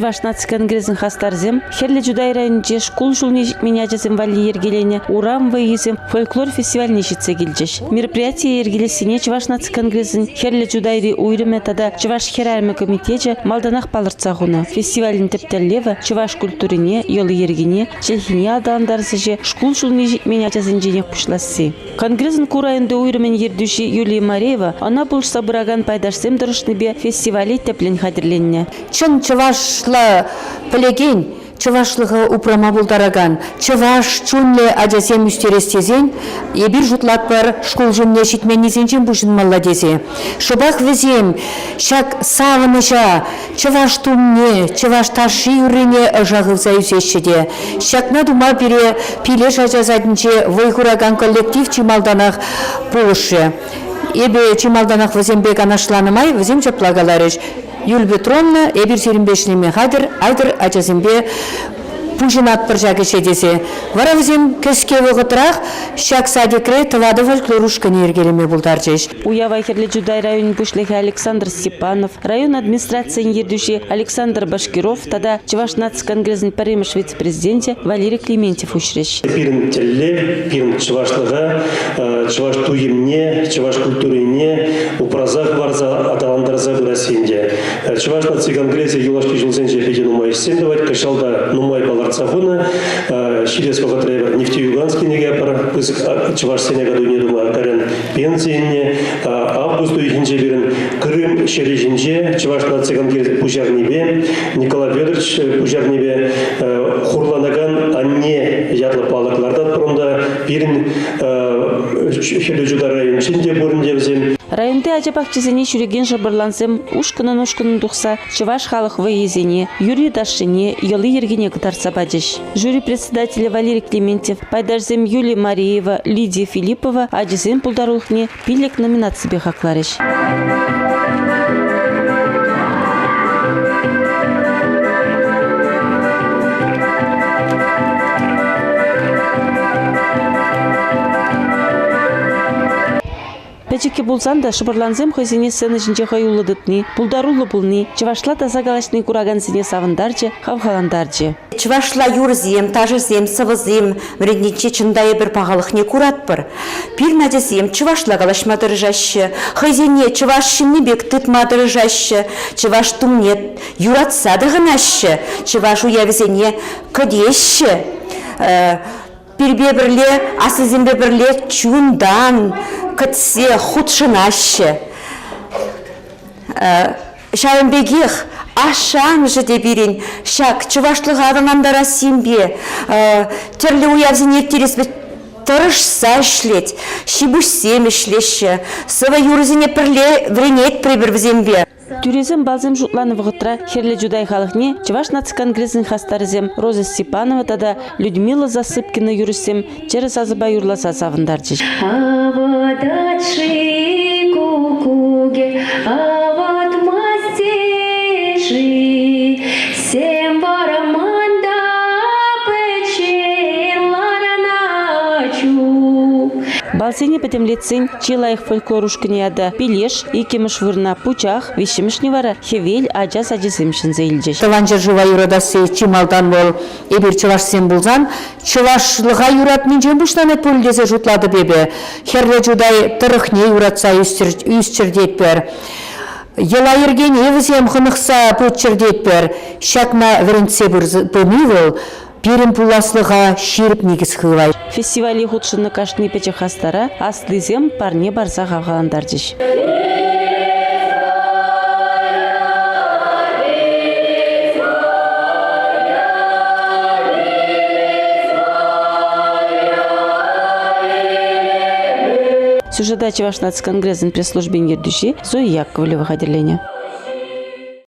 Чӑваш наци конгресӗн хастарӗсем Хӗрлӗ Чутай районӗнче шкул ҫулне ҫитмен ачасем валли йӗркеленӗ Урам вӑййисем фольклор фестивальне ҫитсе килчӗҫ. Мероприятие йӗркелессине Чӑваш наци конгресӗн Хӗрлӗ Чутайри уйрӑмӗ тата Чӑваш хӗрарӑмӗ комитечӗ малтанах палӑртса хунӑ. Фестивалӗн тӗп тӗллевӗ – чӑваш культурине, йӑли-йӗркине, чӗлхине аталантарас ӗҫе шкул ҫулне ҫитмен ачасенченех пуҫласси. Конгресӑн ку районти уйрӑмӗн ертӳҫи Юлия Мареева ӑна пулӑшса пыракан пайташсем тӑрӑшнипе фестивале тӗплӗн хатӗрленнӗ. Чӑн чӑвашла пӗлекен, чӑвашлӑха упрама пултаракан, чӑваш чунлӑ ачасем ӳстерес тесен эпир шутлатпӑр шкул ҫумне ҫитменнисенчен пуҫӑнмалла тесе. Шӑпах вӗсем ҫак савӑнӑҫа, чӑваш тумне, чӑваш ташши-юррине ӑша хывса ӳсеҫҫӗ те. Ҫакна тума пире Пилеш ача садӗнче вӑй хуракан коллектив чи малтанах пулӑшрӗ. Эпӗ чи малтанах вӗсемпе канашланӑ май вӗсем ҫапла каларӗҫ: Юль Петровна, эпир сирӗнпе ӗҫлеме хатӗр, айтӑр ачасемпе пуҫӑнатпӑр ҫак ӗҫе тесе. Вара вӗсем кӗске вӑхӑтрах ҫак садикре тӑватӑ фольклор ушкӑнӗ йӗркелеме пултарчӗҫ. Уява Хӗрлӗ Чутай районӗн пуҫлӑхӗ Александр Степанов, район администрацийӗн ертӳҫи Александр Башкиров тата Чӑваш наци конгресӗн пӗрремӗш вице-президенчӗ Валерий Клементьев уҫрӗҫ. Пирӗн тӗллев, пирӗн чӑвашлӑха, чӑваш туйӑмне, чӑваш культурине упраса хӑварса аталантарса пырасси ӗнтӗ. Чӑваш наци конгресӗ юлашки ҫулсенче питӗ нумай ӗҫсем тӑвать, кӑҫал та нумай палӑртса хунӑ. Ҫитес вӑхӑтра эпир Нефтеюганск кӗнеке пӗр пысӑк чӑвашсен акатуйне тума кайран пенси илнӗ. Август уйӑхӗнче пирӗн Крым ҫӗрӗ ҫинче Чӑваш наци конгресӗ пуҫарнипе, Николай Федорович пуҫарнипе хурланакан анне ятлӑ палӑк лартатпӑр унта. Пирӗн Хӗрлӗ Чутай районӗнчен те пур ӗнтӗ вӗсем. Районти ача пахчисене ҫӳрекен шӑпӑрлансем ушкӑнӑн-ушкӑнӑн тухса чӑваш халӑх вӑййисене, юрри-ташшине, йӑли-йӗркине кӑтартса пачӗҫ. Жюри председателӗ Валерий Клементьев, пайташсем Юлия Мариева, Лидия Филиппова ачасен пултарулӑхне пиллӗк номинаципе хакларӗҫ. Пӗчӗккӗ пулсан та шӑпӑрлансем хӑйсене сцена ҫинче хӑюллӑ тытни, пултаруллӑ пулни, чӑвашла таса калаҫни куракансене савӑнтарчӗ, хавхалантарчӗ. Чӑвашла юрӑсем, ташӑсем, сӑвӑсем вӗрентнинче чӑн та эпир пахалӑхне куратпӑр. Пирӗн ачасем чӑвашла калаҫма тӑрӑшаҫҫӗ, хӑйсене чӑваш ҫынни пек тытма тӑрӑшаҫҫӗ, чӑваш тумне юратса тӑхӑнаҫҫӗ, чӑваш уявӗсене кӗтеҫҫӗ. Пирпе пӗрле, аслисемпе пӗрле чунтан кӗтсе хутшӑнаҫҫӗ. Ҫавӑн пекех ашшӗ-амӑшӗ те пирӗн ҫак чӑвашлӑха аталантарассипе, тӗрлӗ уявсене ирттереспе тӑрӑшса ӗҫлет, ҫи-пуҫсем ӗҫлеҫҫӗ, сӑвӑ-юрӑсене пӗрле вӗренетпӗр эпир вӗсемпе. Тӳресем балсем шутланӑ вӑхӑтра Хӗрлӗ Чутай халӑхне Чӑваш наци конгресӗн хастарӗсем Роза Степанова тата Людмила Засыпкина юрӑҫсем чӗрӗ сасӑпа юрласа савӑнтарчӗҫ. Авӑтать-ши куккукӗ, авӑтмасть-ши, Сем вӑрман та пӗччен ларнӑ чух. Балсене пӗтӗмлетсен чи лайӑх фольклор ушкӑнӗ ята Пилеш, иккӗмӗш вырӑна Пучах, виҫҫӗмӗшне вара Хӗвел ача сачӗсем ҫӗнсе илчӗҫ. Тӑван ҫӗршыва юратасси чи малтан вӑл эпир чӑвашсем пулсан чӑвашлӑха юратнинчен пуҫланать пуль тесе шутлатӑп эпӗ. Хӗрлӗ Чутай тӑрӑхне юратса ӳсчӗр тетпӗр. Йӑла-йӗркене вӗсем хӑнӑхса пыччӑр тетпӗр. Ҫакна вӗрентсе пыни вӑл пирӗн пуласлӑха ҫирӗп никӗс хывать. Фестивале хутшӑннӑ кашни пӗчӗк хастара аслисем парне парса хавхалантарчӗҫ. Сюжета Чӑваш наци конгресӗн пресс-службин ертӳҫи Зоя Яковлева хатӗрленӗ.